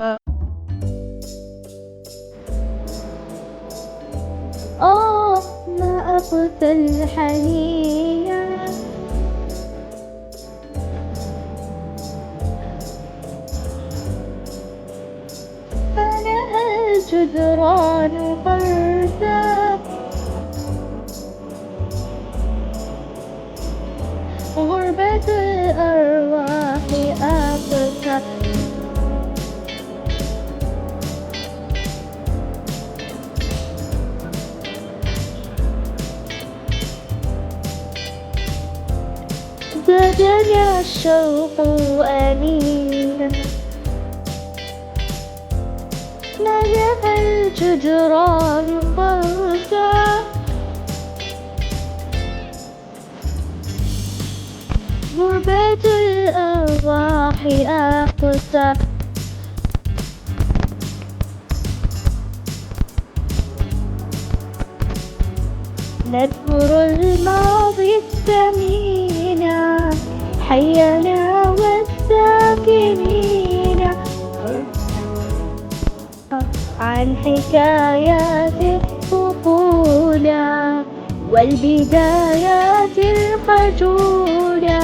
آه ما أقسى الحنين. فلها الجدران فرسا. غربة الأرواح أقسى. زادنا الشوق أنينا. ملأ الجدران فرسا. غربة الأرواح أقسى. نذكر الماضي الثمين، حينا والساكنين، عن حكايات الطفولة والبدايات الخجولة،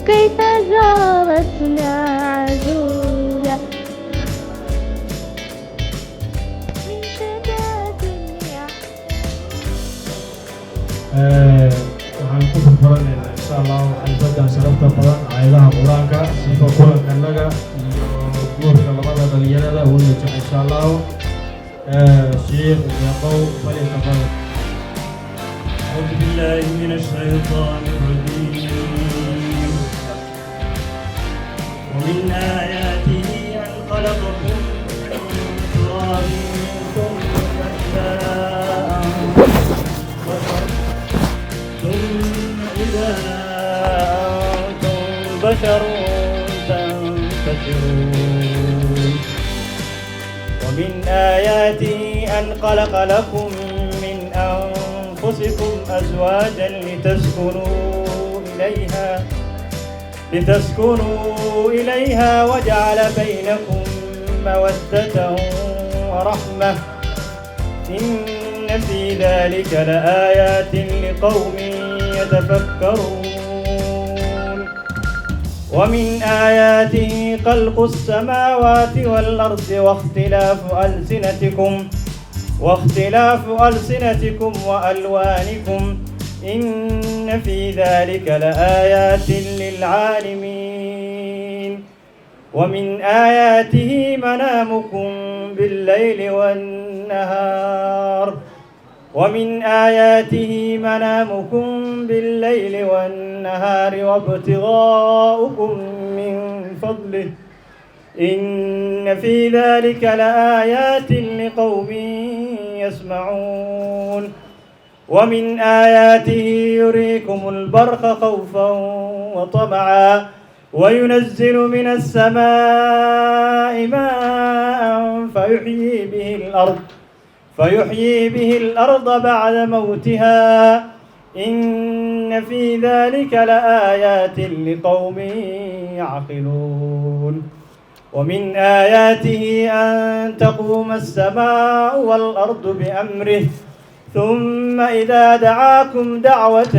كيف زارتنا عزولة من شتات. Waxaan ku furfuranaynaa insha Allahu xalfadan sharafta badan aayadaha Qur-aanka, sifa kulankanaga iyo guurka labada dhalinyarada uu najaxo insha Allahu. Sheekh Yaqow falyatafadal. أعوذ بالله من الشيطان الرجيم. ومن آياته أن خلقكم من تراب ثم إذا أنتم بشر ثم إذا أنتم بشر تنتشرون. ومن آياته أن خلق لكم من أنفسكم أزواجا لتسكنوا إليها وجعل بينكم مودة ورحمة، إن في ذلك لآيات لقوم يتفكرون. ومن آياته خلق السماوات والأرض واختلاف ألسنتكم وألوانكم، إن في ذلك لآيات للعالمين. ومن آياته منامكم بالليل والنهار ومن آياته منامكم بالليل والنهار وابتغاؤكم من فضله، إن في ذلك لآيات لقوم يسمعون. ومن آياته يريكم البرق خوفا وطمعا وينزل من السماء ماء فيحيي به الأرض بعد موتها، إن في ذلك لآيات لقوم يعقلون. ومن آياته أن تقوم السماء والأرض بأمره، ثم إذا دعاكم دعوة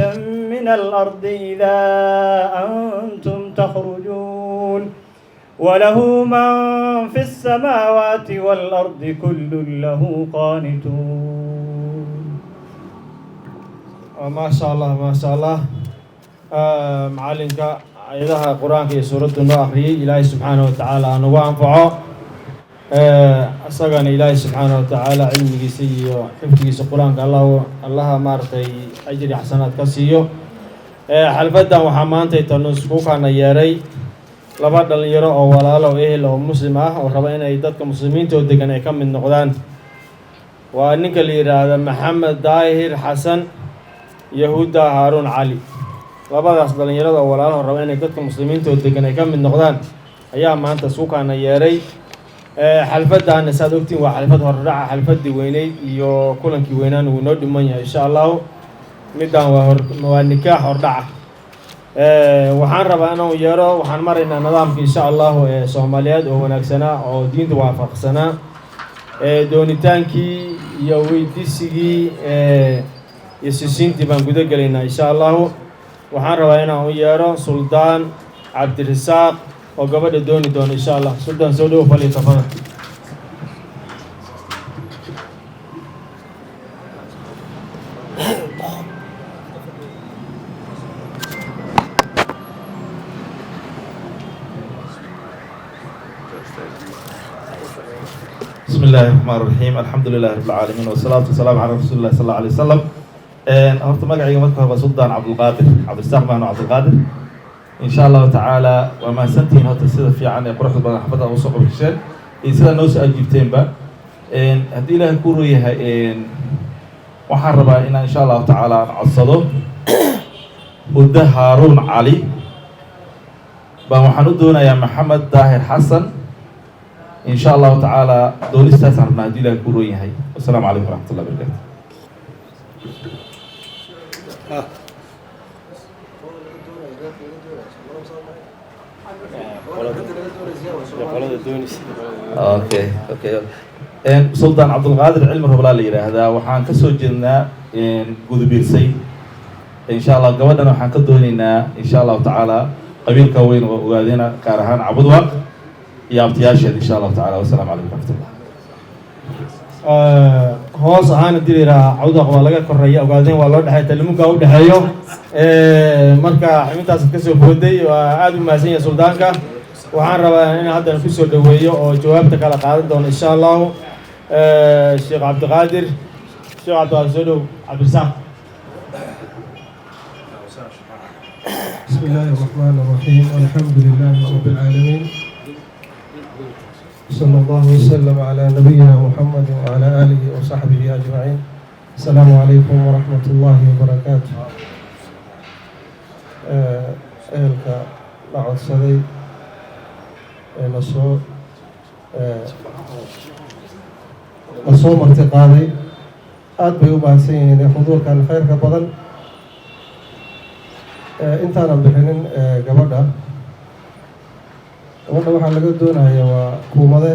من الأرض إذا أنتم تخرجون. وله من في السماوات والأرض، كل له قانتون. ما sha Allah, ma sha Allah. Macalinka aayadaha Qur-aanka iyo suuraddu noo akhriyey, Ilaahay subxaanahu wa tacaala ha nagu anfaco. Isagana Ilaahay subxaanahu wa tacaala cilmigiisa iyo xifdigiisa Qur-aanka Allah Allaha maaragtay ajri xasanaad ka siiyo. Xalfaddan waxaa maanta tanu isku kana yeeray laba dhalinyaro oo walaalo oo ehel oo Muslim ah oo raba inay dadka Muslimiinta oo degan ay ka mid noqdaan. Waa ninka la yidhaahda Maxamed Daahir Xasan, Yahuudda Haaruun Cali. Labadaas dhalinyarada oo walaalaho raba inay dadka Muslimiinta oo degan ay ka mid noqdaan ayaa maanta isku kaana yeeray. Xalfaddaana saad ogtiin waa xalfad hordhaca. Xalfaddii weyneyd iyo kulankii weynaan wuu noo dhiman yahay insha Allahu. Middan waa hor, waa nikaax hordhaca. Waxaan rabaa inaan yeero. Waxaan maraynaa nidaamka, insha Allahu, ee Soomaaliyeed oo wanaagsanaa oo diinta waafaqsanaa, doonitaankii iyo weydiisigii iyo sisiintii baan guda gelaynaa, insha Allahu. Waxaan rabaa inaan u yeero Suldaan Cabdirisaaq oo gabadha dooni doono, insha Allah. Suldaan, soo dhowo, fali tafadal. بسم الله الرحمن الرحيم، الحمد لله رب العالمين، والصلاة والسلام على رسول الله صلى الله عليه وسلم. Horta magacayga marka hore waa Suldaan Cabdulqaadir Cabdirasaaq Maano Cabdulqaadir. Insha Allahu tacaala, waa mahadsantihiin horta sida fiican ee quruxda badan xafadda usoo qabisheen iyo sidaa noo soo ajiibteenba. Haddii Ilaahay ku royahay, waxaan rabaa inaan, insha Allahu tacaala, aan codsado Huda Haaruun Cali baan waxaan u doonayaa Maxamed Daahir Xasan, insha Allahu tacaala. Doonistaasaan rabnaa, haddii Ilahay ku roon yahay. Wasalaamu calaykum waraxmat ullah barakatu. Okay, Suldaan Cabdulqaadir Cilmi Roblaa la yidhaahdaa. Waxaan ka soo jeednaa Gudubiirsay, insha Allah. Gabadhana waxaan ka doonaynaa, insha Allahu tacaala, qabiilka weyn oo Ogaadena, gaar ahaan Cabudwaaq iyo abtiyaasheed, insha Allahu tacala. Wasalaamu calaykum waraxmatullah. Hoos ahaan hadii la yidhaha, Cawdaq waa laga koreeya, Ogaadeen waa loo dhexeeya, Talimuga u dhexeeyo. Marka xubintaas kasoo booday, waa aada u mahadsan yahay suldaanka. Waxaan rabaa in haddana kusoo dhaweeyo oo jawaabta kala qaadan doono, insha Allahu, Sheekh Cabdiqaadir. Sheekh Cabdiqaadir, soo dhow. Cabdirasaaq. بسم الله الرحمن الرحيم، الحمد لله رب العالمين، صلى الله وسلم على نبينا محمد وعلى آله وصحبه أجمعين. السلام عليكم ورحمة الله وبركاته. Ehelka la codsaday ee lasoo marti qaaday, aada bay u mahadsan yihiin ee xuduurkan khayrka badan. Intaanan bixinin gabadha waxaa laga doonaya waa Kuumade.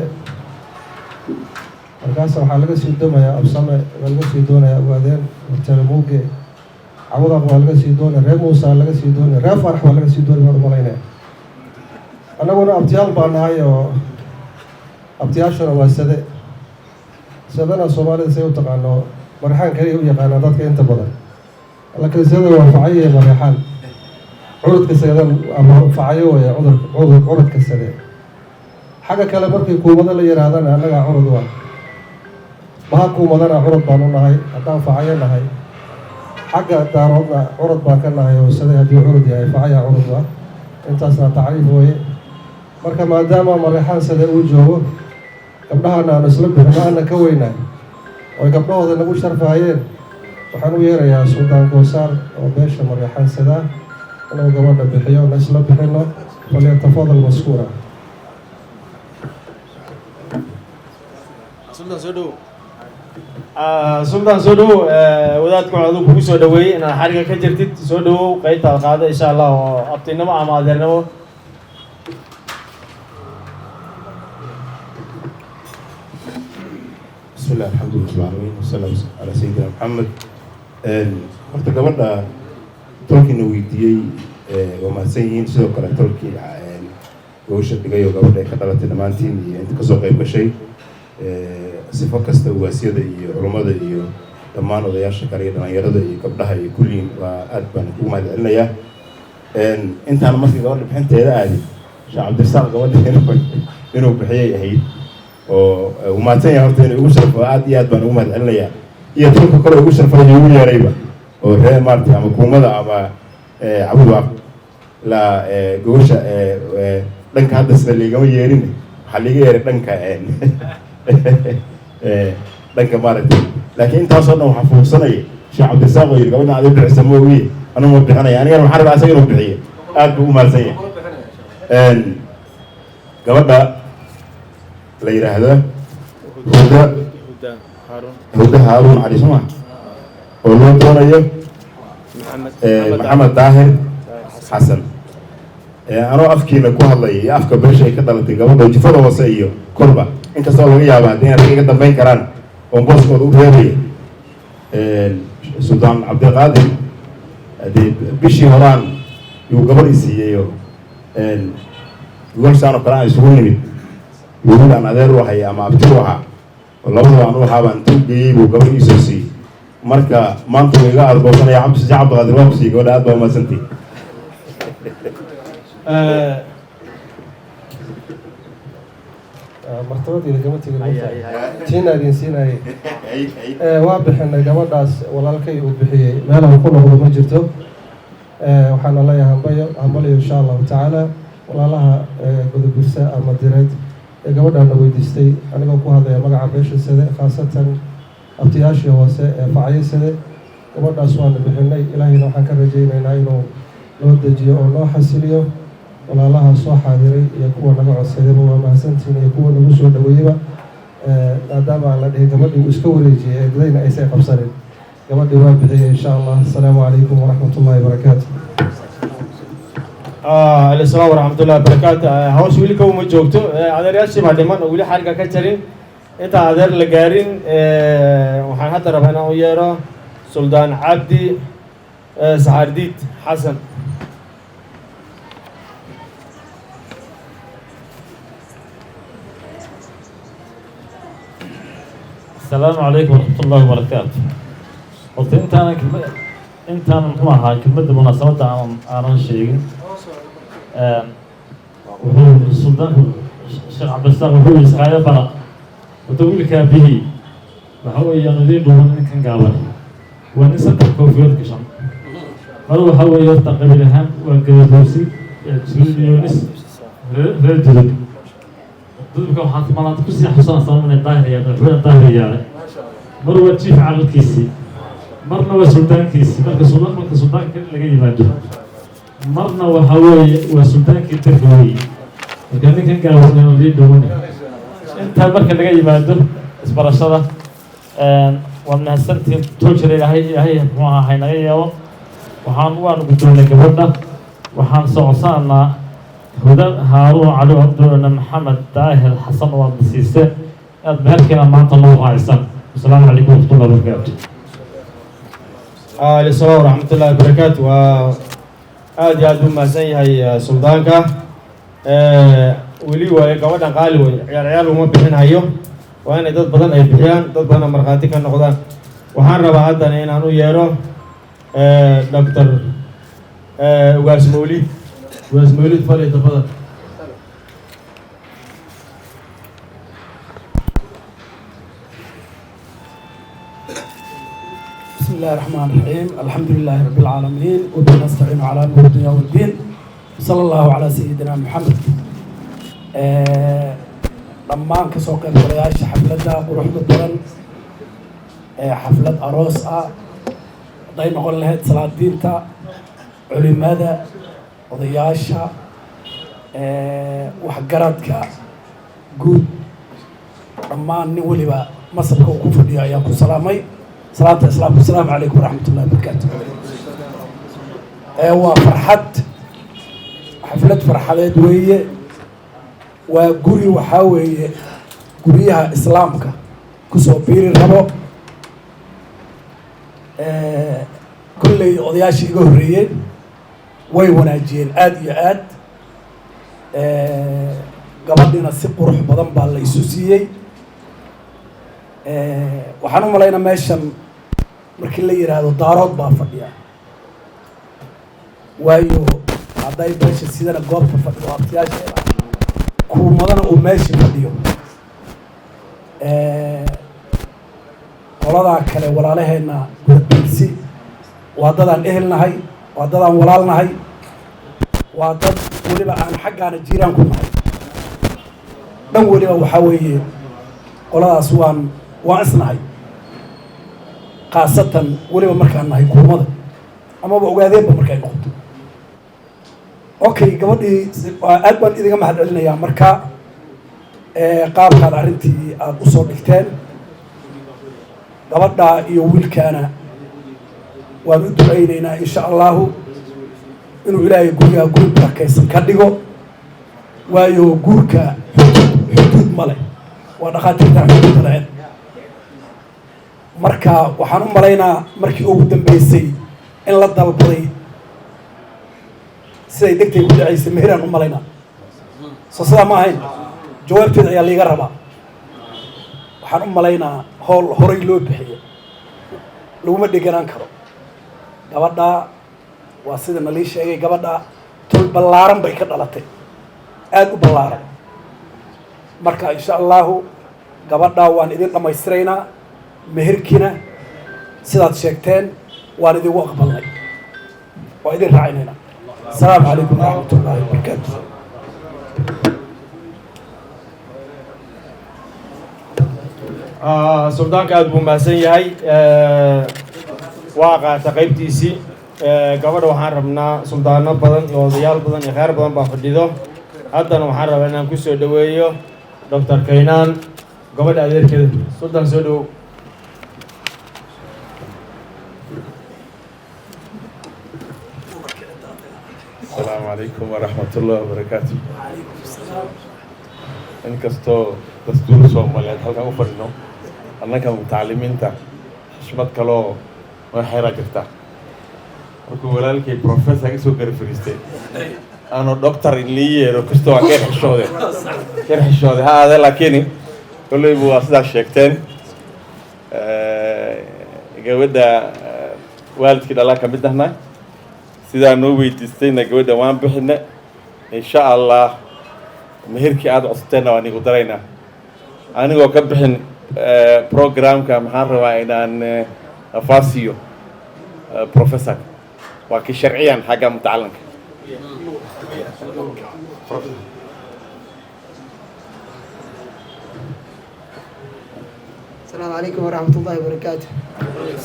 Markaasa waxaa laga sii doonayaa Absame, waa laga sii doonayaa Ogaadeen, Hortelemuge, Cabudaq waa laga sii doonaya, reer Muusa laga sii doonaya, reer Farax waa laga sii doonaya, baan umalaynaya. Annaguna abtiyaal baa nahay, oo abtiyaashuna waa sade. Sadana Soomaalida say u taqaano, Mareexaan kaliya u yaqaanaa dadka inta badan, laakiin sada waa facaye Mareexaan. Curadka sadan ama facayo weeye, cudurka cudur curadka sade. Xagga kale markii Kuumado la yihaahdana, annagaa curad waa baha. Kuumadana curad baan u nahay haddaan facayo nahay. Xagga Daaroodna curad baan ka nahay, oo sade haddii curad yahay, facayaa curad waa. Intaasna tacriif weeye. Marka maadaama Mareexaan sade uu joogo, gabdhahana aanu isla bixino, ana ka weynahay oy gabdhahooda nagu sharfaayeen, waxaan u yeerayaa Suldaan Goosaar oo beesha Mareexaan sadaa inuu gabadha bixiyo, na isla bixino. Falyatafadal mashkuura. Suldaan, soo dhowo. Suldaan, soo dhowow. Wadaadka waxaa aduu kugu soo dhaweeyey inaad xariga ka jirtid. Soo dhowow, qeybtaad qaada, insha Allah, oo abtinimo ama adeernimo. بسم الله، الحمد لله رب العالمين، والصلاة على سيدنا محمد. Horta gabadha tolkiina weydiiyey waa mahadsan yihiin. Sidoo kale tolkii gogosha dhigay oo gabadha ay ka dhalatay, dhammaantiin iyo inta kasoo qayb gashay, sifo kasta, ugaasiyada iyo culummada iyo dhammaan odayaasha kale iyo dhalinyarada iyo gabdhaha iyo kulliin, waa aad baan kugu mahad celinayaa. Intaan markii gabadha bixinteeda aadin, Sheekh Cabdirasaaq gabadha inuu bixiyay ahayd oo uu mahadsan yahay. Horta inuu igu sharfo aad iyo aad baan ugu mahad celinayaa, iyo tolka kale ugu sharfay ugu yeerayba oo ree maaragtay ama Kuumada ama Cabudwaaq la gogosha. Dhanka hadda sida liigama yeerin, waxaa liiga yeeray dhanka maaragtay. Laakiin intaasoo dhan waxaa fuuqsanaya Sheekh Cabdirasaaq oo yidhi, "Gabadhan adi bixisa ma ogiye, anigu ma bixinaya." Anigana waxaan rabaa asaga inuu bixiyo. Aad buu u mahadsan yahay. Gabadha la yidhaahdo Huda, Huda Haaruun Cali, soo ma, oo loo doonayo Maxamed Daahir. Xasan. Anoo afkiina ku hadlaya iyo afka beesha ay ka dhalatay gabadha, jifada hoose iyo korba, inkastoo laga yaaba haddii inay rag iga dambeyn karaan oon booskooda u reebaya. Suldaan Cabdiqaadir dee bishii horaan yuu gabar i siiyeyo, gogolsaan oo kale aan isugu nimid, wiilal aan adeer u ahay ama abti u ahaa oo labadaba aan u ahaa baan intuu geeyey buu gabar iisoo siiyey. Marka maanta wuu iga argoosanaya. Cabdi Cabdiqaadir waa ku siiyey gabadha, aad baa umahadsantay. Martabadeyda kama tegin, tiina idin siinayay. Waa bixinay gabadhaas, walaalkay uu bixiyey, meelahu ku noqdo ma jirto. Waxaana leeyahay hambayo, hambalyo, insha Allahu tacaala. Walaalaha Gudubirsa ama Direed ee gabadhaana weydiistay, anigoo ku hadlaya magaca beesha Sade, khaasatan abtiyaashii hoose ee facyo Sade, gabadhaas waanu bixinay. Ilaahayna waxaan ka rajaynaynaa inuu noo dejiyo oo noo xasiliyo. Walaalaha soo xaadiray iyo kuwa naga codsadayba waa mahadsantihiin, iyo kuwa nagu soo dhaweeyeyba. Maadaama aan la dhihin gabadhii uu iska wareejiyey, eedadayna aysan qabsanin, gabadhii waa bixiyey, insha Allah. Asalaamu calaykum waraxmat ullahi wabarakaatu. Alayhi salaam waraxmatullahi wabarakaatu. Hawsha weli kawma joogto, adeeryaashii baa dhiman oo weli xariga ka jarin. Intaan adeer la gaarin, waxaan hadda rabaa inaan u yeero Suldaan Cabdi Saxaardiid Xasan. Asalaamu calaykum waraxmat ullahi wabarakaatu. Horta intaanan kelma, intaanan muxuu ahaa kelmadda munaasabadda aanan sheegin, wuxuu suldaanku Sheekh Cabdirasaaq wuxuu yihi saqaayo bara. Horta wiilkaa bihii waxa weeyaan idiin dhuuban, ninkan gaaban waa nin saddex koofiyood gashan. Mar waxa weeye horta qabiil ahaan waa Gadabuursi, Jiliyoonis, reer Dudub. Dudubka waxaad malaad kusii xasuusanaysaa inay Daahir, madaxweyne Daahir Yaale. Mar waa jiif calalkiisii, marna waa suldaankiisii. Marka suldaanka laga yimaado, marna waxa weeye waa suldaankii Dirka weeye. Marka ninkan gaaban lii dhowani. Intaa marka laga yimaado isbarashada, waad mahadsantihiin. Toojira Ilaahay muxuu ahaa haynaga yeelo. Waxaan waanu guddoonnay gabadha. Waxaan socodsananaa Huda Haaruun Cali oon doonayna Maxamed Daahir Xasan oo aad siiseen inaad meherkeena maanta noo raacisaan. Wasalaamu calaykum waraxmatullahi wabarakaatu. Alayhi salaam waraxmatullahi wabarakaatu. Waa aad iyo aad buu mahadsan yahay suldaanka. Weli waaye gabadhan qaali wey, ciyaar ciyaar uma bixin hayo, waa inay dad badan ay bixiyaan, dad badanna markhaati ka noqdaan. Waxaan rabaa haddana inaan u yeero Doctor Ugaas Mawlid. Ugaas Mawlid, fali tafadal. بسم الله الرحمن الرحيم، الحمد لله رب العالمين، وبه نستعين على امور الدنيا والدين، صلى الله على سيدنا محمد. Dhammaan kasoo qaybgalayaasha xafladda quruxda badan ee xaflad aroos ah, hadday noqon lahayd salaadiinta, culimada, odayaasha, waxgaradka guud, dhammaan nin weliba masabka uu ku fadhiyo ayaan ku salaamay salaanta islaamka. Asalaamu calaykum waraxmat ullahi wabarakaatu. Waa farxad, xaflad farxadeed weeye. Waa guri, waxaa weeye guryaha islaamka kusoo biiri rabo. Kolley odayaashii iga horreeyeen way wanaajiyeen aada iyo aad. Gabadhina si qurux badan baa la isu siiyey. Waxaan u malaynaa meeshan markii la yidhaahdo Daarood baa fadhiya, waayo hadday meesha sidana goobta fadhido abtiyaasheeda kuumadana uu meesha fadhiyo, qoladaa kale walaalaheenna Gudabiirsi waa dadaan ehelnahay, waa dadaan walaalnahay, waa dad weliba aan xaggaana jiiraan ku nahay. Dhan weliba waxaa weeye qoladaas waan isnahay, khaasatan weliba markaan nahay kuumada amaba ogaadeenba markay noqoto. Okay, gabadhii aad baan idiga mahad celinayaa. Marka qaabkaad arrintii aada usoo dhigteen, gabadhaa iyo wiilkaana waan u ducaynaynaa, insha Allahu. Inuu Ilaahay gurigaa guri barakaysan ka dhigo, waayo guurka xuduud xuduud ma leh, waa dhakhaatiirtaan xuduudda lahayn. Marka waxaan u malaynaa markii ugu dambeysay in la dalbaday, siday degtay ku dhacaysay meheraan u malaynaa. Soo sidaa ma ahayn? Jawaabteeda ayaa liiga rabaa. Waxaan u malaynaa howl horay loo bixiyo laguma dheganaan karo. Gabadha waa sida nalii sheegay, gabadha tol ballaaran bay ka dhalatay, aada u ballaaran. Marka insha Allahu gabadha waan idin dhammaystiraynaa. Meherkiina sidaad sheegteen waan idinku aqbalnay, waa idin raacinaynaa. Asalaamu calaykum waraxmat ullaahi wabarakaatu. Suldaanka aada buu mahadsan yahay, waa qaata qaybtiisii. Gabadha waxaan rabnaa, suldaano badan iyo odayaal badan iyo kheyr badan baa fadhido. Haddana waxaan rabaa inaan kusoo dhoweeyo Doctor Kaynaan, gabadha adeerkeeda. Suldaan, soo dhowow. Asalaamu calaykum waraxmat ullahi wabarakaatu. Inkastoo dastuur Soomaaliyeed halkan u fadhino, annaga mutacalimiinta xishmad kaloo noo xeeraa jirta. Markuu walaalkay professor ka soo gara fariistay, aanu doctor in lii yeero kastoo waa keer xishoode, keer xishoode ha aadee, laakiin kolleybu waa sidaas sheegteen. Gabadha waalidkii dhalaa ka mid ahnaa, sidaa noo weydiistayna gabadha waan bixina. Insha Allah meherkii aada codsateenna waan igu daraynaa. Anigoo ka bixin programka, maxaan rabaa inaan nafaasiyo professor, waa ki sharciyan xagga mutacalinka. السلام عليكم ورحمة الله وبركاته.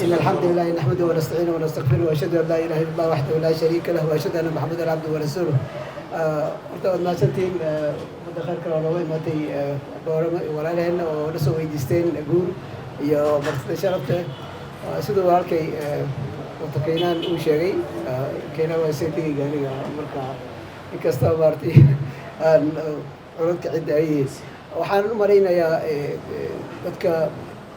إن الحمد لله نحمده ونستعينه ونستغفره، وأشهد أن لا إله إلا الله وحده لا شريك له، وأشهد أن محمدا عبده ورسوله. Horta waad mahadsantihiin ummadda khayrka oo nooga imaatay Boorama, walaalaheenna oo na soo weydiisteen guur, iyo martida sharafta. Siduu walaalkay Wata Kaynaan uu sheegay, Kaynaan waa seetigayga aniga. Marka inkastoo maaragtay aan codadka cidda ay yihiin, waxaan u malaynayaa dadka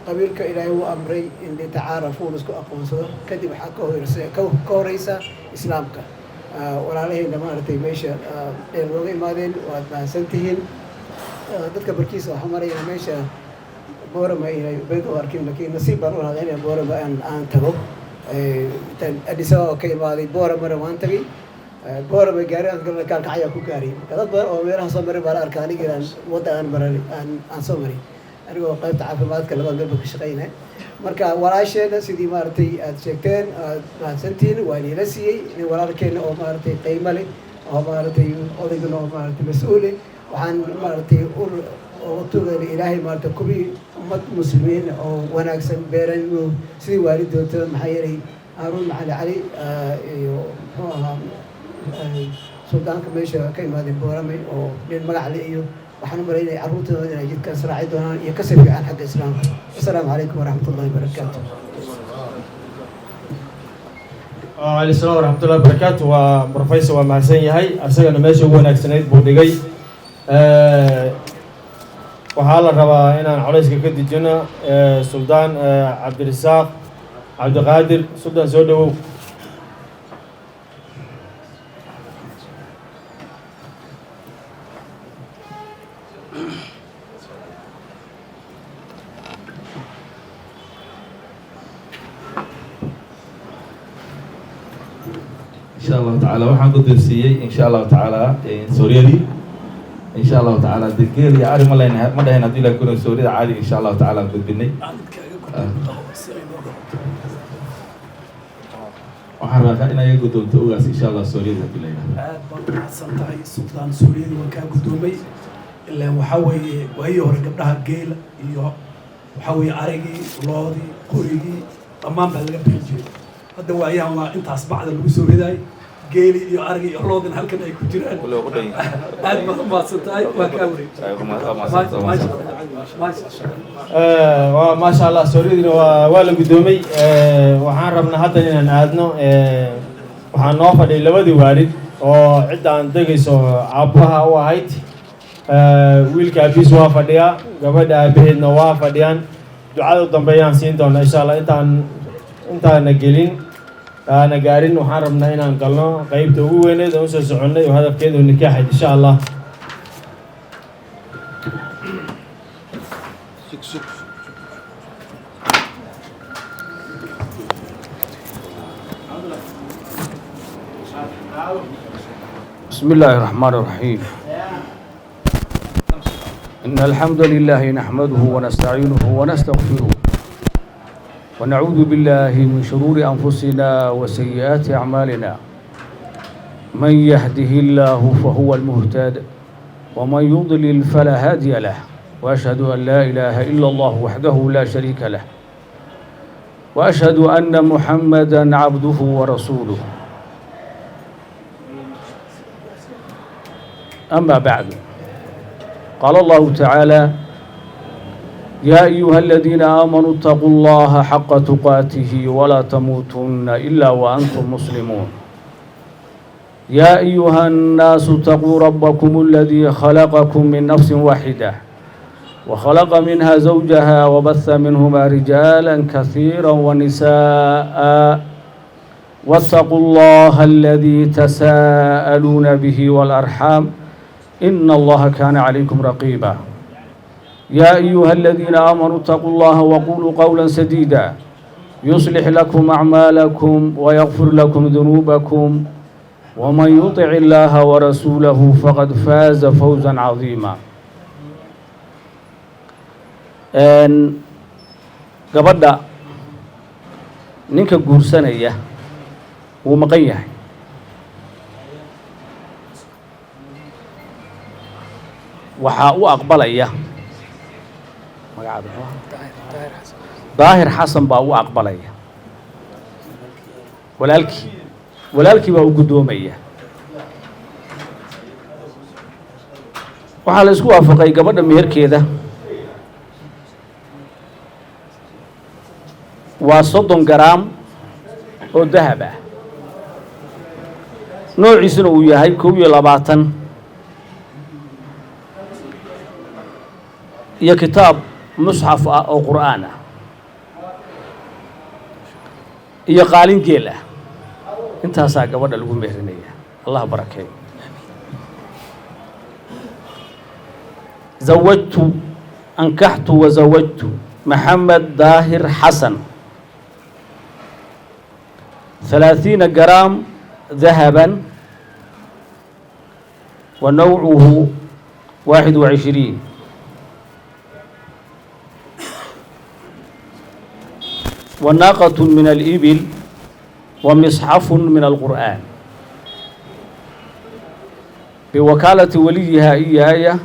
qabiilka Ilaahay uu amray in litacaarafuu, la isku aqoonsado. Kadib waxaa ka horeysa, ka horeysa Islaamka. Walaalahayna maaragtay meesha dheer nooga imaadeen, waad mahadsan tihiin. Dadka barkiisa waxaa marayaa meesha Boorama inay bed u arkin, laakiin nasiib baan u lahaday inaan Boorama aan tago. Intaan Addis Ababa ka imaaday, Booramana waan tagay. Boorama gaari aan galna Kaalkacyaa ku gaaray. Marka dad badan oo meelaha soo maray baa la arkaa, aniga inaan wadda aan maray aan soo maray, anigoo qaybta caafimaadka labada meelba ka shaqeynaya. Marka walaasheena sidii maaragtay aad sheegteen, aad mahadsantihiin, waa niila siiyey nin walaalkeena oo maaragtay qiimo leh, oo maaragtay odaygana oo maaragtay mas-uule. Waxaan maaragtay uga tugayna Ilaahay maaragtay kuwii ummad muslimiin oo wanaagsan beeran inuu sidii waalidoonta. Maxaa yeelay Haaruun Macali Cali iyo muxuu ahaa suldaanka meesha ka imaaday Boorame oo nin magac le, iyo waxaan u malaynaya carruurtooda inay jidkaas raaci doonaan iyo kasii fiican xagga Islaamka. Asalaamu calaykum waraxmat ullahi wabarakaatu. Alay salaam waraxmatullahi wabarakaatu. Waa professor, waa mahadsan yahay, asagana meesha ugu wanaagsanayd buu dhigay. Waxaa la rabaa inaan colayska ka dejino Suldaan Cabdirisaaq Cabdiqaadir. Suldaan, soo dhowow. Insha Allahu tacaala waxaan guddoonsiiyey, insha Allahu tacaala, Suuriyadii. Insha Allahu tacaala de geel iyo ari ma leyna, ma dhahayn. Haddii ilahi kuna Suuriyada caadiga insha Allahu tacaala aan gudbinay. Waxaan rabaa in ayaga guddoonto ogaas, insha Allah, Suuriyada haddii la yidhahdo. Aad baad umahadsan tahay Suldaan. Suuriyadii waan kaa guddoomay. Ilaan waxaa weeye waayii hore gabdhaha geela iyo waxaa weeye arigii, loodii, qorigii, dhammaan baa laga bixin jiray. Hadda waayahan waa intaas bacda lagu soo ridaay, geelii iyo arigii iyo loodina halkan ay ku jiraan. Aad baad umahadsan tahay, waa kaa wareegay. Waa maasha Allah, Suuriyadiina waa la guddoomay. Waxaan rabnaa haddan inaan aadno Waxaa noo fadhiyay labadii waalid oo cidda aan degayso aabbaha u ahayd. Wiilka aabihiis waa fadhiyaa, gabadha aabaheedna waa fadhiyaan. Ducada u dambeeyaan siin doona, insha Allah. Intaana gelin, aana gaarin, waxaan rabnaa inaan galno qeybta ugu weyneed oo usoo soconnay oo hadafkeedu nikaaxayd, insha Allah. بسم الله الرحمن الرحيم. إن الحمد لله نحمده ونستعينه ونستغفره، ونعوذ بالله من شرور أنفسنا وسيئات أعمالنا. من يهده الله فهو المهتد، ومن يضلل فلا هادي له. وأشهد أن لا إله إلا الله وحده لا شريك له، وأشهد أن محمدا عبده ورسوله. أما بعد، قال الله تعالى: يا أيها الذين آمنوا اتقوا الله حق تقاته ولا تموتن إلا وأنتم مسلمون. يا أيها الناس اتقوا ربكم الذي خلقكم من نفس واحدة، وخلق منها زوجها، وبث منهما رجالا كثيرا ونساء، واتقوا الله الذي تساءلون به والأرحام، إن الله كان عليكم رقيبا. يا أيها الذين آمنوا اتقوا الله وقولوا قولا سديدا، يصلح لكم أعمالكم ويغفر لكم ذنوبكم، ومن يطع الله ورسوله فقد فاز فوزا عظيما. Gabadha ninka guursanaya wuu maqan yahay. Waxaa u aqbalaya magacaada? Daahir Xasan baa u aqbalaya. Walaalkii baa u guddoomaya. Waxaa la isku waafaqay gabadha meherkeeda waa 30 garaam oo dahab ah, noociisuna uu yahay 21, iyo kitaab musxaf ah oo qur'aan ah, iyo qaalin geel ah. Intaasaa gabadha lagu meherinaya. Allah barakeeyo. زوجت، أنكحت وزوجت محمد داهر حسن 30 جرام ذهبا ونوعه 21، وناقة من الإبل، ومصحف من القرآن، بوكالة وليها إياي.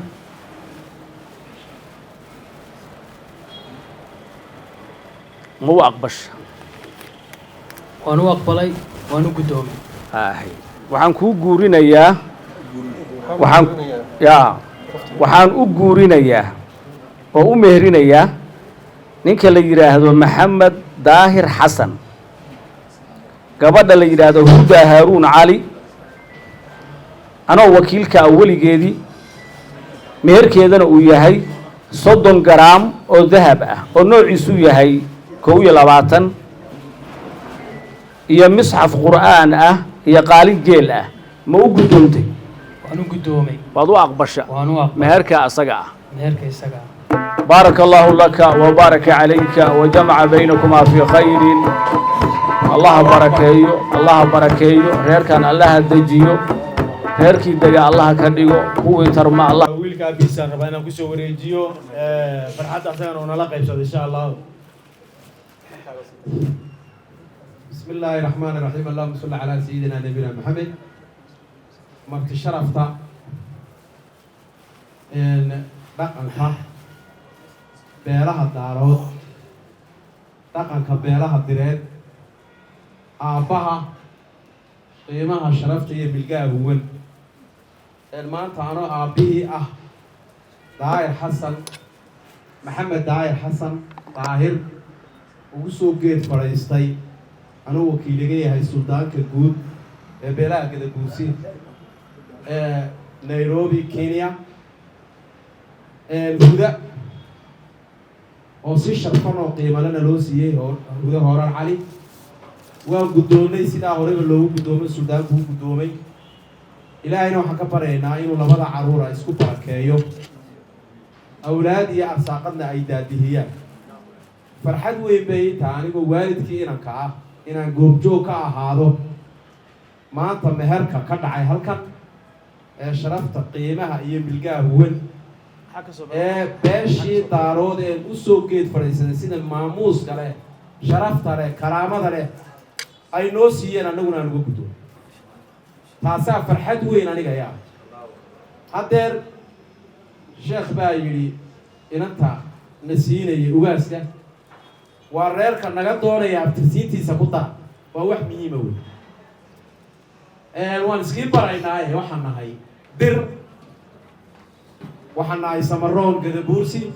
Ma u aqbasha? Waan u aqbalay, waan u guddoomay. Ahay, waxaan kuu guurinayaa, waxaan ya waxaan u guurinayaa oo u meherinayaa ninka la yidhaahdo Maxamed Daahir Xasan gabadha la yidhaahdo Huda Haaruun Cali, anoo wakiilka ah weligeedii, meherkeedana uu yahay 30 garaam oo dahab ah oo noociisu yahay 21, iyo misxaf qur'aan ah, iyo qaalin geel ah. Ma u guddoontay? Waan u guddoomay. Waad u aqbasha? Waan u aqbalay. Meherka asaga ah? Meherka isaga ah. بارك الله لك وبارك عليك وجمع بينكما في خير. Allah barakeeyo, Allah barakeeyo reerkan, Allaha dejiyo, reerkii dega Allaha ka dhigo kuwii tarma Allah. Wiilka aabihiisaan rabaa inaan kusoo wareejiyo farxadda, asagana uu nala qaybsado, insha Allah. بسم الله الرحمن الرحيم. اللهم صل على سيدنا نبينا محمد. Marti sharafta dhaqanka beelaha Daarood, dhaqanka beelaha Direed, aabbaha qiimaha, sharafta iyo milgaha huwan, maanta anoo aabbihii ah Daahir Xasan, Maxamed Daahir Xasan Daahir, ugu soo geed fadhiistay, anuu wakiiliga yahay suldaanka guud. Ee beelaha Gadabuursi ee Nairobi, Kenya, Huda oo si sharfan oo qiimalena loo siiyey Huda Hooraan Cali, waan guddoonnay sidaa horeyba loogu guddoomay, suldaanku u guddoomay. Ilaahayna waxaan ka baryaynaa inuu labada caruura isku barakeeyo, awlaad iyo arsaaqadna ay daadihiyaan. Farxad weyn bay tahay anigoo waalidkii inanka ah inaan goobjoog ka ahaado maanta meherka ka dhacay halkan ee sharafta, qiimaha iyo milgaha huwan ee beeshii Daarood een usoo geed fadhiisanay, sida maamuuska leh, sharafta leh, karaamada leh ay noo siiyeen, annaguna aan uga guddoon. Taasaa farxad weyn aniga yaa. Haddeer sheekh baa yidhi inanta na siinayay ugaaska waa reerka naga doonaya abtirsiintiisa ku dar. Waa wax muhiima wey. Waan iskii baraynaaye. Waxaan nahay Dir, waxaan nahay Samaroon Gadabuursi,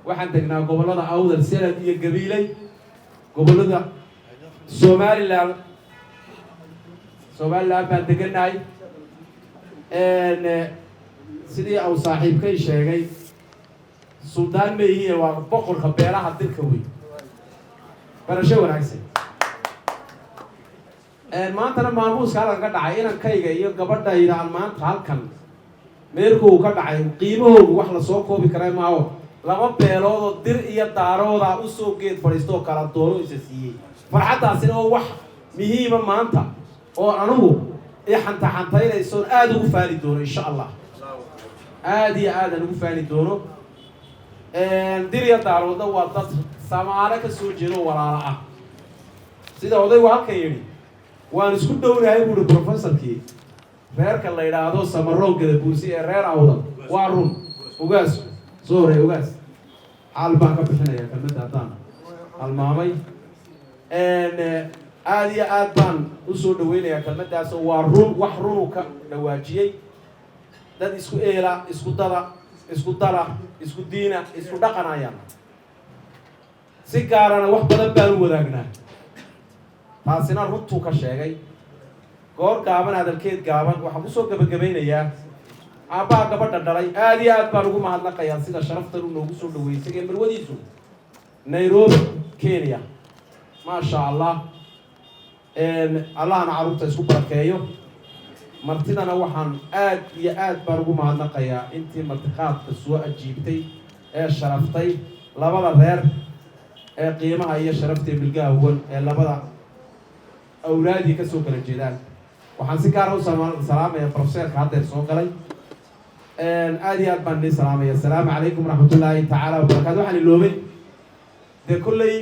waxaan degnaa gobollada Awdal, Selad iyo Gabiiley, gobollada Somaliland. Somaliland baan degannahay. Sidii uu saaxiibkay sheegay, suldaan meyihiin, waa boqorka beelaha Dirka wey. Barasho wanaagsan. Maantana maamuuska halkan ka dhacay, inankayga iyo gabadhayda aan maanta halkan meerkoogu ka dhacay, qiimahoogu wax lasoo koobi kara maaho. Laba beeloodoo Dir iyo Daarooda usoo geed fadhiisto oo kala doono isa siiyey, farxaddaasina oo wax muhiima maanta oo anugu i xanta xantaynaysoon aada ugu faani doono, insha Allah, aada iyo aadaan ugu faani doono. Dir iyo Daaroodna waa dad Samaale ka soo jeedo, walaalo ah. Sida odaygu halkan yidhi, waan isku dhownahay buuhi professorkii reerka la yidhaahdo Samaroon Gadabuursi ee reer Awdal. Waa run, ugaas soo horey, ugaas xaal baan ka bixinaya kelmadda haddaan halmaamay. Aada iyo aad baan usoo dhaweynayaa kelmaddaas oo waa run, wax runuu ka dhawaajiyey. Dad isku eela, isku dada, isku dala, isku diina, isku dhaqanayaan, si gaarana wax badan baanu wadaagnaa. Taasina runtuu ka sheegay. Goor gaaban hadalkeed gaaban, waxaan kusoo gabagabaynayaa aabbaha gabadha dhalay aada iyo aad baan ugu mahadnaqayaa sida sharaftan uu noogu soo dhaweeyey isagee marwadiisu Nairobi, Kenya. Maasha Allah, Allahna carruurta isku barakeeyo. Martidana waxaan aad iyo aad baan ugu mahadnaqayaa intii martiqaadka soo ajiibtay ee sharaftay labada reer ee qiimaha iyo sharafta bilgaha huwan ee labada awlaadii kasoo kala jeedaan. Waxaan si gaara u salaamaya professorka haddeer soo galay. Aada iyo aad baan idin salaamaya. Asalaamu calaykum waraxmatullaahi tacaala wabarakatu. Waxaan iloobay dee kolley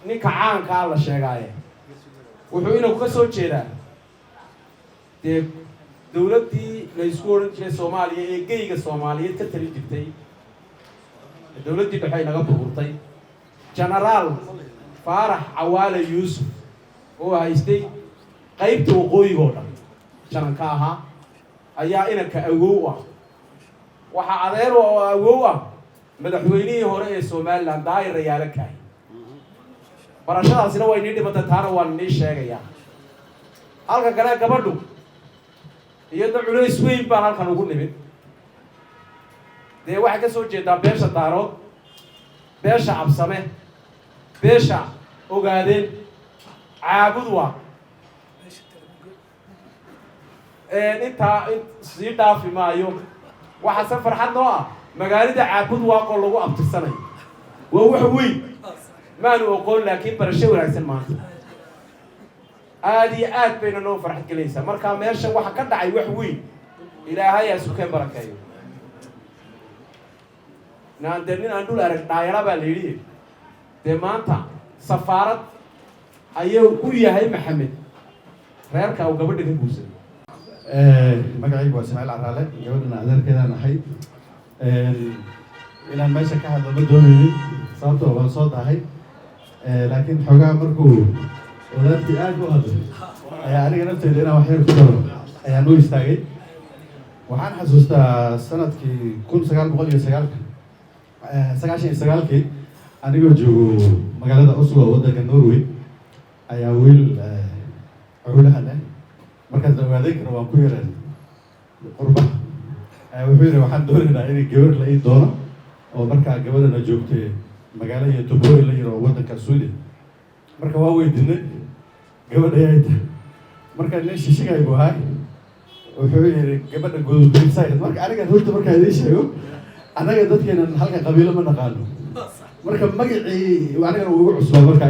ninka caankaa la sheegaaye, wuxuu inagu ka soo jeedaa dee dowladdii la isku odhan jiray Soomaaliya ee geyga Soomaaliyeed ka talin jirtay, dowladdii dhexe naga burburtay, Genaraal Faarax Cawaale Yuusuf oo haystay qaybta waqooyiga oo dhan jananka ahaa ayaa inanka awow ah. Waxaa adeer oo awow ah madaxweynihii hore ee Somaliland, Daahir Rayaalo Kaahi. Barashadaasina waa inii dhimantay, taana waan inii sheegayaa. Halka kale gabadhu iyadna culays weyn baan halkan ugu nimid. Dee waxay ka soo jeedaa beesha Daarood, beesha Absame, beesha Ogaadeen, Caabud. Waa intaa in sii dhaafi maayo. Waxaase farxad noo ah magaalada Caabud Waaqoo lagu abtirsanayo. Waa wax weyn, maanu oqoon, laakiin barasho wanaagsan maanta aada iyo aad bayna noo farxad gelaysaa. Marka meesha waxa ka dhacay wax weyn, Ilaahay ha isku keen barakeeyo. Naan dee nin aan dhul arag dhaayara baa la yidhi. Dee maanta safaarad ayuu u yahay Maxamed reerka uu gabadha ka guursaday. Magacaygu waa Ismaaciil Caraale, gabadhana adeerkeedaan ahay. Inaan meesha ka hadlo ma doonaynin, sababtoo waan soo dahay, laakiin xoogaa markuu wadaadkii aad u hadlay ayaa aniga nafteyda inaan wax yar ku daro ayaan u istaagay. Waxaan xasuustaa sanadkii 1909, 99-kii, anigoo joogo magaalada Oslo, waddanka Norway, ayaa wiil cawlahan ah Markaas ogaadeenkana waan ku yareen qurbaha. Wuxuu yidhi, waxaan doonaynaa inay gabar la ii doono, oo markaa gabadhana joogtay magaalo iyo Tobori la yiro oo waddanka Sweden. Marka waa weydiinay gabadha ayay tahay. Marka nin shishigay buu ahay, wuxuu yidhi gabadha Gudubirsa. Marka aniga runta markaa idiin sheego, annaga dadkeenan halka qabiilo ma naqaano. Marka magacii anigana uu igu cusbaa. Marka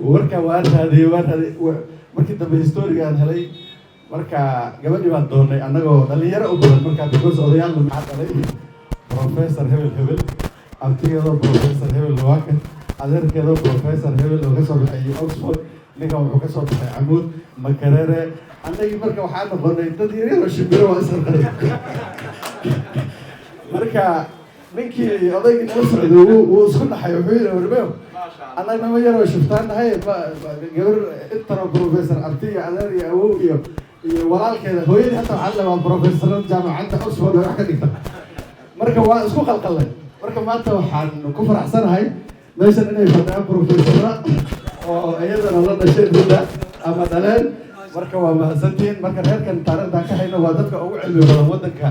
marka waa raadiyey, waa raadiyey. Markii dambe historigaan helay. Marka gabadhii baan doonay annagoo dhalinyaro u badan marka, because odayaalna maxaa dhalay Professor hebel hebel, abtigeedoo Professor hebel waakan, adeerkeedoo Professor hebel oo kasoo baxay Oxford, ninkan wuxuu kasoo baxay Camuud, Makerere. Annagii marka waxaa noqonay dad yaryaroo shimbiro, waa isqarqaray. Marka ninkii odaygii nala socday wuu isku dhaxay. Wuxuu yidhi, warmeyo, annaga nama yaroo shuftaan nahay, gabar intanoo professor, abti iyo adeer iyo awow iyo walaalkeeda, hooyadii hataa waxaa la waa professorada jaamacadda Oxford wax ka dhigta. Marka waa isku qalqalnay. Marka maanta waxaan ku faraxsanahay meeshan inay fadhiyaan professora oo iyadana la dhasheen Huda ama dhaleen. Marka waa mahadsantihiin. Marka reerkan taariikhdan ka hayno waa dadka ugu cilmi badan waddanka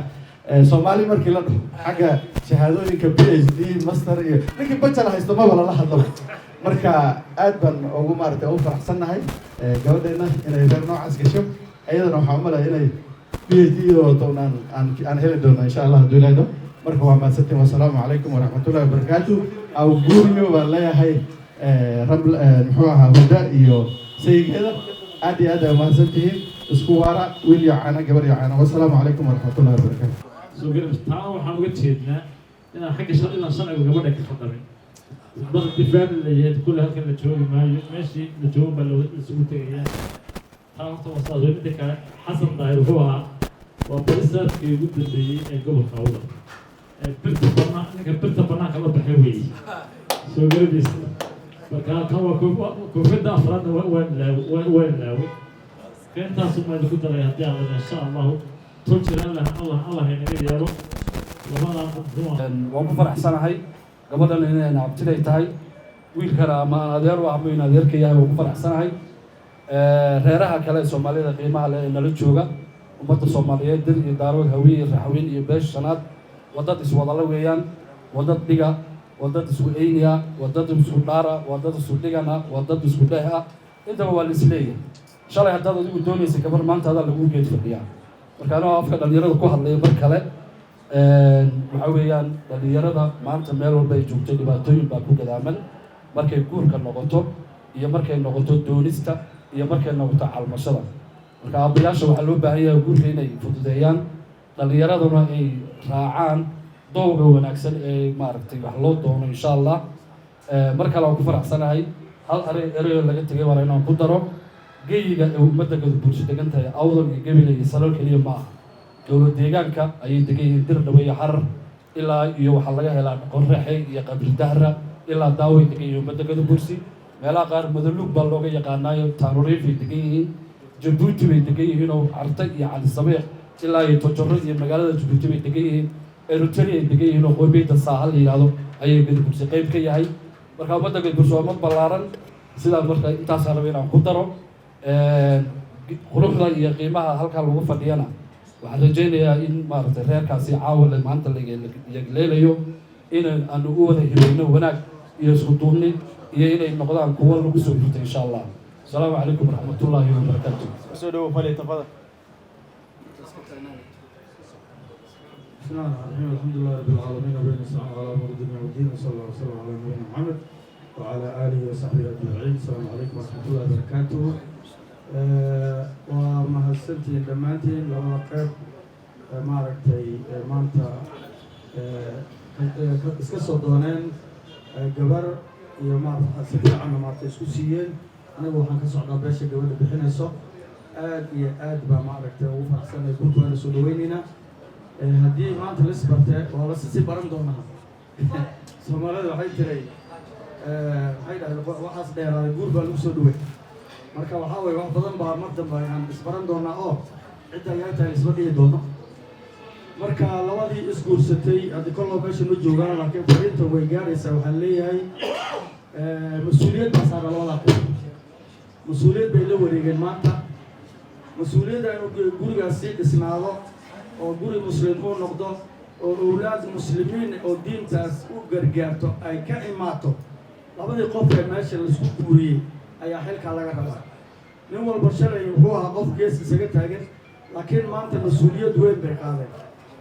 Soomaali markii la dhaho xagga shahaadooyinka PhD, master, iyo ninkii bachelor haysto maba lala hadlaba. Marka aad baan ugu maaragtay ugu faraxsannahay gabadheena inay reer noocaas gasho. Iyadana waxaa umalaya inay PhD iyadoo wato aan heli doono, insha Allah, hadduu ilaahdo. Marka waa mahadsantiin. Wasalaamu calaykum waraxmatullahi wabarakaatu. Awguuriyo baan leeyahay rab muxuu ahaa Huda iyo saygeeda. Aad iyo aad ay mahadsantihiin. Isku waara, wiil iyo caana, gabar iyo caana. Wasalaamu calaykum waraxmatullahi wabarakaatu. Soo taa waxaan uga jeednaa inaan xagga inaan sharciga gabadha ka khaldamay. Bakti family la yahay kulle, halkan la joogi maayo, meeshii la joogan baa isugu tegayaa. Taa horta waa saas wey. Midda kale, Xasan Daahir wuxuu ahaa waa barisaadkii ugu dambeeyey ee gobolka Awdal ee birta banaan, ninka birta banaanka la baxay weeye. Soo garabeysa. Marka kan waa koofiyadda afraadna waan ilaaway, waan ilaaway. Intaasu maa idinku daray haddii aan wadna, insha Allahu tol jira. Allah, Allah, Allah inaga yeelo labadan muxuu. Waan ku faraxsanahay gabadhan inay abtiday tahay, wiilkana ama aan adeer u ama in adeerka yahay. Waan ku faraxsanahay. Reeraha kale ee Soomaalida qiimaha leh ee nala jooga, ummadda Soomaaliyeed, Dir iyo Daarood, Hawiye iyo Raxweyn iyo beesha shanaad, waa dad iswadala weeyaan, waa dad dhiga, waa dad isku eyniya, waa dad isku dhaara, waa dad isku dhigana, waa dad isku dheh ah. Intaba waa la isleeyahay. Shalay haddaad adigu doonaysa gabar, maanta adaa lagu geed fadhiyaa. Marka anoo afka dhalinyarada ku hadlaya mar kale, waxa weeyaan dhalinyarada maanta meel walba ay joogto dhibaatooyin baa ku gadaaman, markay guurka noqoto iyo markay noqoto doonista iyo markay noqoto calmashada. Marka aabbayaasha waxaa loo baahan yahay guurka inay fududeeyaan, dhalinyaraduna ay raacaan dowga wanaagsan ee maaragtay wax loo doono, insha Allah. Mar kale waan ku faraxsanahay. Hal erey ereyoo laga tegay waa inaan ku daro. Geyiga ee ummadda Gadabuursi degan tahay, Awdal iyo Gebile iyo Salal keliya ma aha. Dowlad deegaanka ayay degan yihiin, Dir Dhawe iyo Xarar ilaa iyo waxaa laga helaa Qorraxe iyo Qabri Dahra ilaa Daaway degan yihiin ummadda Gadabuursi. Meelaha qaar Madaluug baa looga yaqaanaayo, Taanuriifay degan yihiin. Jabuuti bay degan yihiin oo Carta iyo Cali Sabiix ilaa iyo Tojoro iyo magaalada Jabuuti bay degan yihiin. Eritrea ay degan yihiin oo qoomiyadda Saahal la yidhaahdo ayay Gadabuursi qayb ka yahay. Marka ummadda Gadabuursi waa ummad ballaaran. Sidaa marka intaasaa raba inaan ku daro. Quruxda iyo qiimaha halkaa lagu fadhiyana waxaan rajaynayaa in maaragtay reerkaasi caawa maanta la yagleelayo in aanu u wada hibayno wanaag iyo isku duubni iyo inay noqdaan kuwo lagu soo hurtay, insha Allah. Asalaamu calaykum waraxmatullaahi wabarakaatu. Soo dhawow, fali tafadal. بسم الله الرحمن الرحيم، الحمد لله رب العالمين، وبه نستعين على امور الدنيا والدين، وصلى الله وسلم على نبينا محمد وعلى اله وصحبه اجمعين. السلام عليكم ورحمه الله وبركاته. Waa mahadsantihiin dhammaantiin labada qeyb maaragtay maanta iska soo dooneen gabar iyo maarata si fiicanna maaragtay isku siiyeen. Anigu waxaan ka socdaa beesha gabadha bixinayso. Aad iyo aad baa maaragtay ugu faraxsanay guurka, waana soo dhaweyneynaa. Haddii maanta lis barte waa la sii baran doonaa. Soomaalida waxay tiray, waxay dhahdeen, waxaas dheeraaday guur baa lagu soo dhawey. Marka waxaa weye wax badan baa mar dambe aan isbaran doonaa oo cidda laga tahay isma dhihi doono. Marka labadii isguursatay haddii kolloo meesha ma joogaan, laakiin fariinta way gaaraysaa. Waxaan leeyahay mas-uuliyad baa saaran labadaa qof, mas-uuliyad bay la wareegeen maanta. Mas-uuliyadda inuu gurigaas sii dhisnaado oo guri muslim uu noqdo oo owlaad muslimiin oo diintaas u gargaarto ay ka imaato, labadii qof ee meesha laisku guuriyey ayaa xilkaa laga rabaa. Nin walba shalay wuxuu ahaa qof gees isaga taagan, laakiin maanta mas-uuliyad weyn bay qaadeen.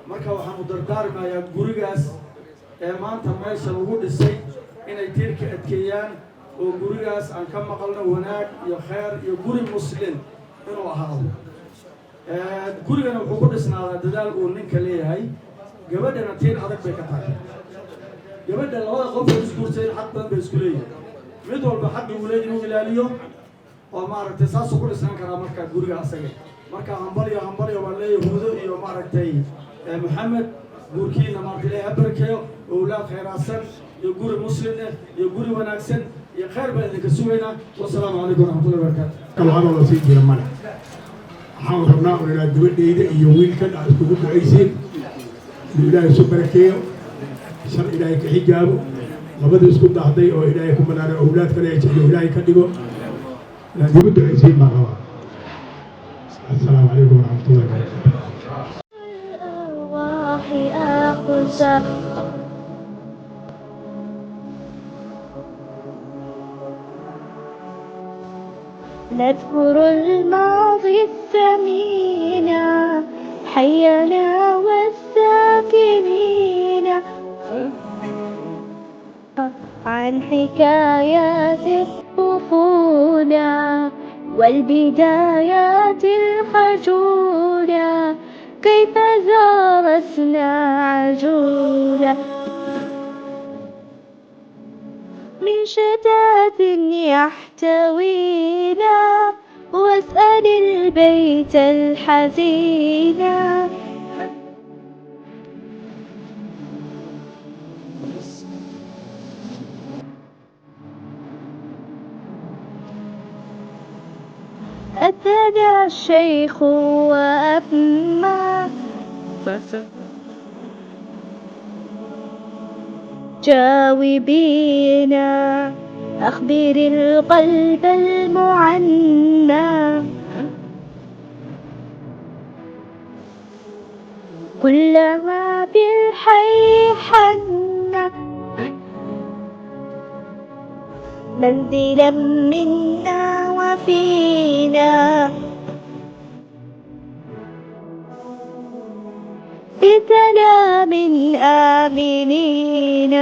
Marka waxaan u dardaarmayaa gurigaas ee maanta meesha lagu dhisay inay tiirka adkeeyaan oo gurigaas aan ka maqalno wanaag iyo khayr iyo guri muslim inuu ahaado. Gurigana wuxuu ku dhisnaadaa dadaal uu ninka leeyahay, gabadhana tiir adag bay ka tahay. Gabadha, labada qof oo isguursayn xaq badan bay isku leeyihin. Mid walba xaqi uu leeyahy inuu ilaaliyo oo maaragtay saasuu ku dhisnaan karaa. Marka guriga asaga, marka hambalyo, hambalyo baan leeyahay Huudo iyo maaragtay Maxamed. Guurkiina maaragtay Ilaahay ha barakeeyo. Owlaad khayraadsan iyo guri muslim eh iyo guri wanaagsan iyo khayr baan idinka sugaynaa. Wasalaamu calaykum waraxmatullahi wabarakaatu. Kaloo hadal la sii jira male. Waxaan rabnaa un inaad gabadhayda iyo wiilkan aad iskugu ducaysiin inuu Ilaahay isu barakeeyo, shar Ilaahay ka xijaabo, labadii isku dahday oo Ilaahay ku banaanay owlaad kale inuu Ilaahay ka dhigo. Inaad igu ducaysiin baan rabaa. Assalaamu calaykum waraxmatullahi wabarakaatu. الأرواح أقسى. نذكر الماضي الثمين، حينا والساكنين، عن حكايات الطفولة والبدايات الخجولة، كيف زارتنا عجولة من شتات يحتوينا، واسأل البيت الحزين. أتانا الشيخ وأما جاوبينا، أخبر القلب المعنى، كلما بالحي حن منزلا منا وفينا، بسلام آمنين.